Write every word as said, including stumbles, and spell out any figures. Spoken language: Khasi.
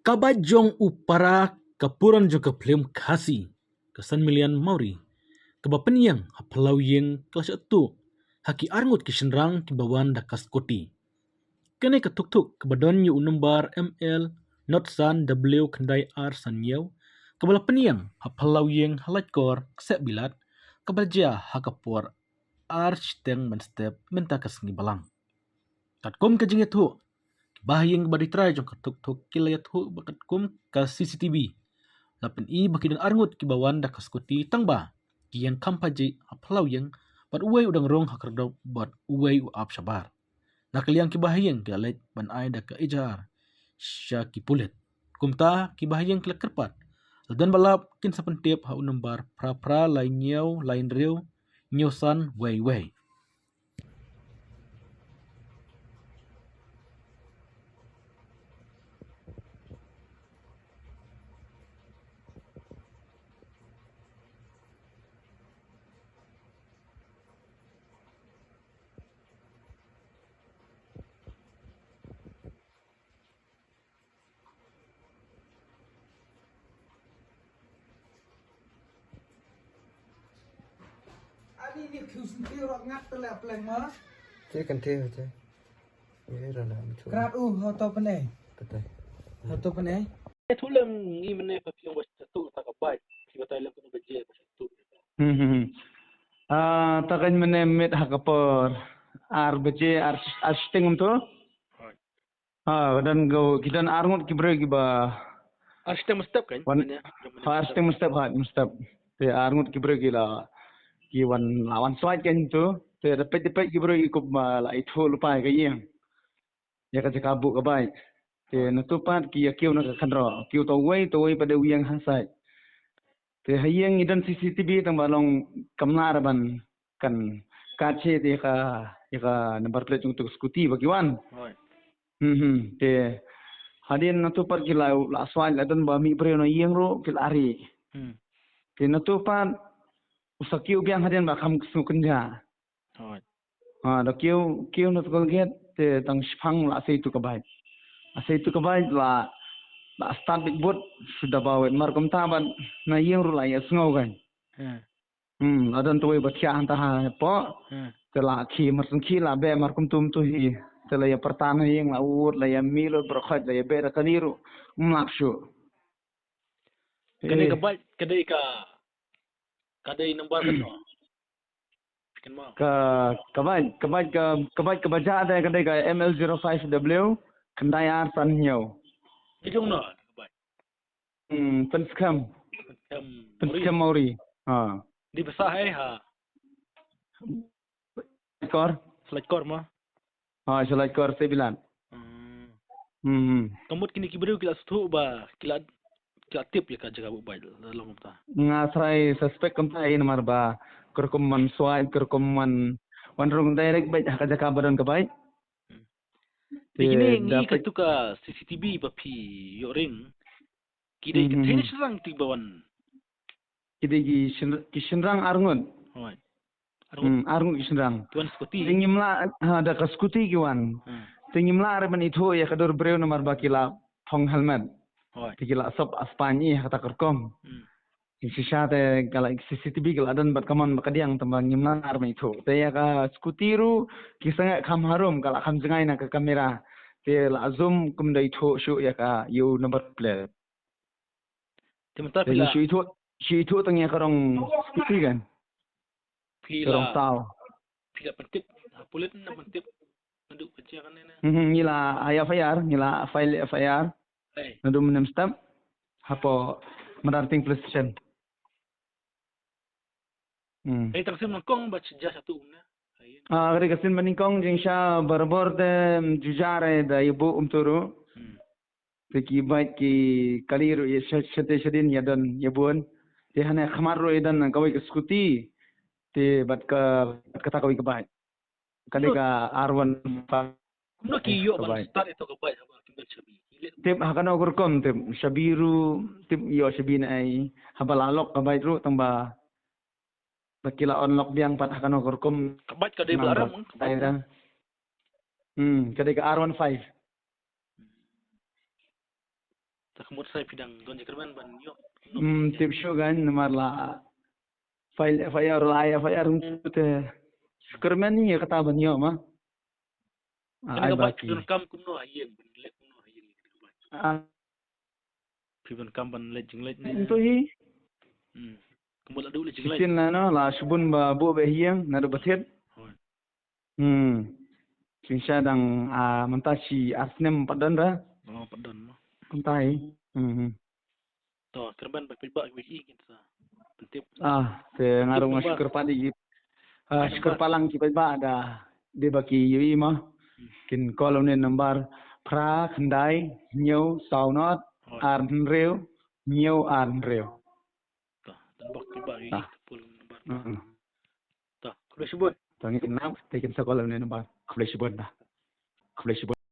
Ka bike jong u para ka puran jong ka phlim Khasi, ka San Milian Mawri, kaba pynïeng ha phyllaw ïing ka la shah tuh ha ki arngut ki shynrang kiba wan da ka skuti. Kane ka thuk thuk kaba don ïa u nombar M L not san W khyndai ar san hynñiew, kaba la pynïeng ha phyllaw ïing ha Laitkor, Kseh Bilat, kaba la jia ha ka por ar shiteng mynstep mynta ka sngi Balang. Katkum ka jingïathuh, ki bahaïing ba dei trai jong ka thuk thuk ki la ïathuh ba katkum ka C C T V la pyni ba ki don arngut kiba wan da ka skuti tang ba ki ïeng kham pajih ha phyllaw ïing, bad uwei u dang rung ha khyrdop bad uwei u ap shabar. Na ka liang ki bahaïing ki la leit ban ai da ka ejar sha ki pulit. Kumta ki bahaïing ki la kyrpad. La don ba lap kin sa pyntip ha u nombar phra phra lai hynñiew lai hynriew hynñiew san wei wei. Ani ni khiu senti rok ngat tele pleng ma. Che kan te che. Ye ra na mchu. Krat u ho to pene. Kate. Ho to pene. Thu lem ngi mene pa piong ba satu ta ka bai. Ki batai lem kunu baje ba satu. Hmm hmm. Ah, ta kan mene met ha ka por. Ar baje ar ar sting to. Ha, ka don ko, ki don arngut ki briew kiba. Ar shiteng mynstep kan? Wan, ha, ar shiteng mynstep, ha, mynstep. Te arngut ki briew ki la, ki wan, la wan swait kan tu. Te da peit, da peit ki briew ki kup ma la ithuh lypa ïa ka ïing. Ïa ka jaka buh ka bike. Te na tu pat ki ïa kiew na ka kynroh. Kiew tawei, tawei pat da u ïeng ha sait. Te ha ïing ngi don C C T V tang ba long kam lah ban kan kat shi te ïa ka, ïa ka number plate jong tu scooty ba ki wan. Hoi. Hmm, hmm. Te hadien na tu pat ki la, la swait la don ba mih briew na ïing ruh ki la ri. Hmm. Te na tu pat u sa kiew biang hadien ba kham sngew kynja. Hoi. Ha, da kiew, kiew na tu ka gate te tang shipang la sei tu ka bike. La sei tu ka bike la, la start bit but suda ba wet mar kumta ban na ïing ruh la ïa sngew kan. Hmm. Hmm, la don tuwei ba thiah hangta hapoh. Hmm. Te la khie mar sngewkhie la beh mar kumtu kumtu hi. Te la ïa pyrta na ïing la ud la ïa mih lut baroh khoit la ïa beh da kali ruh. Ym lap shuh. Kane ka bike, ka dei ka, ka dei number kano? Kan mo? Ka, ka bike, ka bike, ka, ka bike kaba jah te ka dei ka M L zero five W khyndai ar san hynñiew. Ka jong no ka bike? Hmm, Pynskhem. Pynskhem. Pynskhem Mawri. Ha. Di basa hai ha. Kor. Slait kor ma. Ha, slait kor se bilan. Hmm. Hmm. Kamut kini ki briew ki la sngewthuh ba ki la, ki la tip ïa ka jaka buh bike la long kumta. Nga trai suspect kumta ïa namar ba kyrkum man swai kyrkum man wan rung direct bike ha ka jaka ba don ka bike. Hmm. Te kini ngi ka tu ka C C T V ba phi ïoh ring. Ki dei ki thei ne shynrang ti ba wan. Ki dei ki shyn-, ki shynrang arngut. Hoi. Arngut. Hmm, arngut ki shynrang. Tuan scooty. Te ngim lah, ha, da ka scooty ki wan. Hmm. Te ngim lah re ban ithuh ïa ka dur briew namar ba ki la phong helmet. Hoi. Te ki la sop aspang i ha kata ka rukom. Hmm. Ki shisha te ka la C C T V ka la don bad ka mon ba ka diang tang ba ngim lah re ban ithuh. Te ïa ka scooty ruh ki sangeh kham harum ka la kham jngai na ka camera. Te la zoom kum da ithuh shuh ïa ka ïa u number plate. Te mynta phi la shu ithuh, shu ithuh tang ïa ka rong scooty kan. Phi la rong taw. Phi la pyntip ha pulit ne pyntip naduh ka jia kane ne? Hmm, ngi la ai F I R, ngi la file F I R. Naduh mynstep hapoh Madarting Police Station. Hmm. Ai tang sim nyngkong ba jia shatu um ne. Ah, ka dei ka sien ba nyngkong jingshisha barabor te, mm, ju jia re da ïa buh um tu ruh. Hmm. Te ki bike ki kali ruh ïa sha-, shate shadien ïa don ïa bun. Te hane khmat ruh ïa don kawei ka scooty. Te bad ka, bad kata kawei ka bike. Ka dei ka R one five. Kumno ki ïoh ban start ïa ka bike haba kim don shabi? Tip ha kano ka rukom tip shabi ruh tip ïoh shabi ne ai haba la lock ka bike ruh tang ba ba ki la unlock biang pat ha kano ka rukom. Ka bike ka dei ba ram ka bike. Hmm, ka dei ka R one five. Ta ka mut sa phi dang don jingkyrmen ban ïoh. Hmm, tip shuh kan namar la file F I R, la ai F I R te. Kyrmen ïa kata ban ïoh ma. Ah, ai ba ki. Phi donkam kumno ha ïing, ban leh kumno ha ïing. Ah. Phi donkam ban leh jingleh ne. Nto hi. Hmm. Kumno la duh leh jingleh. Shisien la no, la shibun ba buh beh ha ïing, naduh ba thied. Hmm. Shisha dang, ah, mynta shi ar snem pat don ra. Oh, pat don mo. Kumta hi. Hmm. To, kyrmen ba phi ba ki kin sa. Pyntip. Ah, te nga ruh nga shukor pat ïa ki. Ah, shukor pat lang ki paidbah da dei ba ki ïohi ma. Hmm. Kin call une number phra khyndai hynñiew saw nod ar hynriew hynñiew ar hynriew. To, dang bok ki ba ïohi ka phone number. Hmm. To, khublei shibun. To ngin nang te kin sa call une number. Khublei shibun da. Khublei shibun.